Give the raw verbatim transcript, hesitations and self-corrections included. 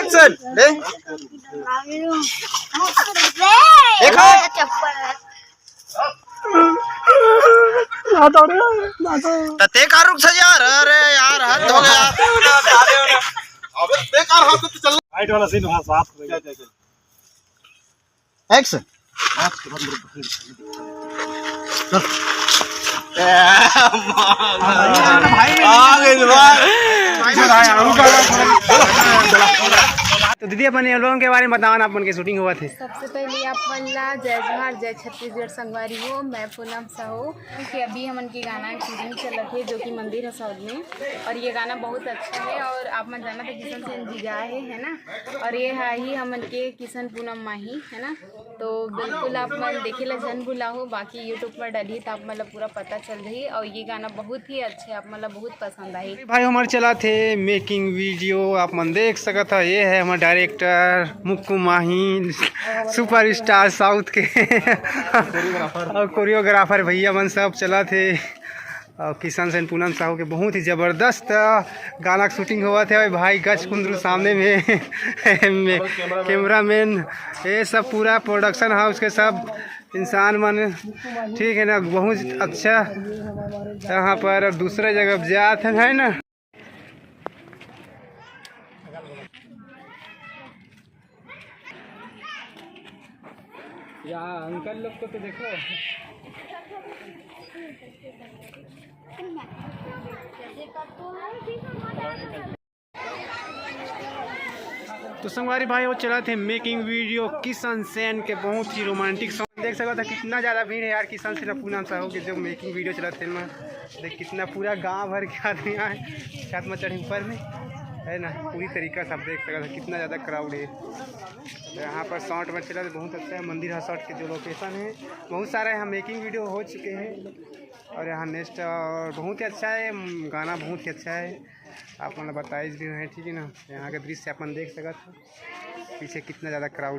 चल, ले। देखो। त ते का रुक से यार, अरे यार, हद हो गया। अबे बेकार हाथ से चल। राइट वाला सीन वहाँ साफ हो गया। Action। तो दीदी, अपन ये लोगों के बारे में बताओ ना, अपन के शूटिंग हुआ थे। सबसे पहले आप मन ला जय जोहार, जय छत्तीसगढ़ संगवारी हो। मैं पूनम साहू। कि अभी हमन के गाना के shooting चलत हे, जो कि मंदिर हसौद में, और ये गाना बहुत अच्छा है। और आप मन जानत हे किशन सेन जी गाए हे, है ना, और ये है ही हमन के किशन पूनम माही, है ना। तो बिल्कुल आप मन देखे ला झन भुलाहू, बाकी YouTube पर डलही त आप मन ला पूरा पता चल जाही। और ये गाना बहुत ही अच्छा है, आप मन ला बहुत पसंद आही। भाई हमारे चला थे making video, आप मन देख सकत ह, ये है हमारे डायरेक्टर मुक्कू माही, सुपरस्टार साउथ के और कोरियोग्राफर भैया मन सब चला थे। और किशन सेन पूनम साहू के बहुत ही जबरदस्त गाना के शूटिंग होवत हे। भाई गज कुंदरू सामने में, में कैमरामैन, ये सब पूरा प्रोडक्शन हाउस के सब इंसान मन, ठीक है ना, बहुत अच्छा। यहाँ पर दूसरे जगह जात है, है ना। या अंकल लोग को तो देखो। तो संगवारी भाई, वो चला थे making video किशन सेन के, बहुत ही रोमांटिक सॉन्ग। देख सकत ह कितना ज़्यादा भीड़ है यार, किशन सेन पूनम साहू के जो making video चला थे ना, देख कितना पूरा गांव भर के आदमी आए छत में चढ़े ऊपर में, है ना। पूरी तरीका से आप देख सकत ह कितना ज़्यादा क्राउड है। तो यहाँ पर शॉट में चला तो बहुत अच्छा है, मंदिर हसौद के जो लोकेशन है, बहुत सारे यहाँ making video हो चुके हैं। और यहाँ नेक्स्ट और बहुत ही अच्छा है, गाना बहुत ही अच्छा है, आप मन बताइस भी है, ठीक है ना। यहाँ के दृश्य अपन देख सकत हो पीछे कितना ज़्यादा क्राउड है।